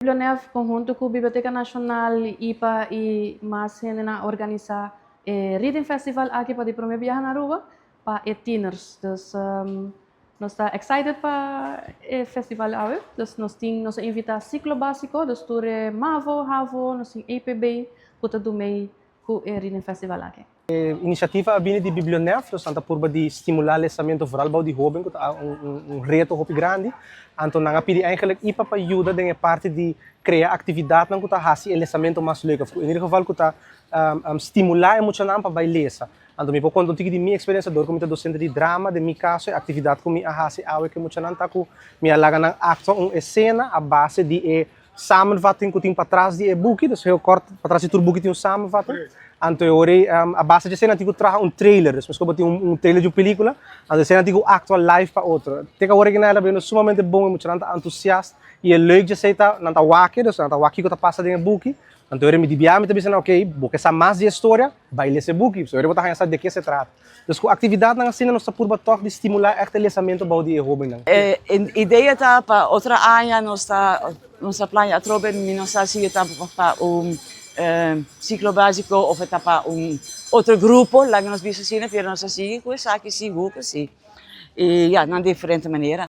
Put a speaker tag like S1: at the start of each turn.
S1: Biblionef konhunto ku Biblioteka Nashonal, IPA i mas hendenan a organisá e Reading Festival aki pa di promé biaha na Aruba pa e tieners. Dus nos ta excited pa e festival awe. Dus nos tin nos a invitá siklo básiko, dus tur e mavo, havo, nos tin EPB ku ta dumei ku e Reading Festival aki.
S2: E inisiativa a bini di Biblionef, dus nan ta purba di stimulá lesamentu vooral bou di hóben ku ta un reto hopi grandi. Anto nan a pidi eigenlijk IPA pa yuda den e parti di krea aktividatnan ku ta hasi e lesamentu mas leuk òf ku in ieder geval ku ta stimulá e muchanan pa bai lesa. Anto mi por konta un tiki di mi eksperensia dor ku mi ta dosente di drama, den mi kaso e aktividat ku mi a hasi awe ku e muchanan ta ku mi a laga nan aktua un esena a base di e samenvatting ku tin patras di e buki, dus heel kort patras di tur buki tin un samenvatting. Anto e ora ei a base di esei nan tin ku traha un trailer, dus meskos bo tin un trailer di un pelikula, anto esei nan tin ku aktua live pa otro. Te ku awor aki nan a bini sumamente bon, e muchanan ta entusiast i e leuk di esei ta nan ta wak e, dus nan ta wak kiko ta pasa den e buki. Anto e ora mi di bia mi ta bisa nan ok, bo ke sa mas di e storia, bai lesa e buki, pasobra e ora bo ta haña sa de ke se trata. Dus ku aktividatnan asina nos ta purba tòg di stimulá ègt e lesamentu bou di e hóbennan.
S3: E idea ta pa otro aña nos ta nos ta plania atrobe, mi no sa si e ta pa un siklo básiko òf e ta pa un otro grupo, laga nos bisa asina, pero nos ta sigui ku esaki sigur ku si. I ya, na diferente manera.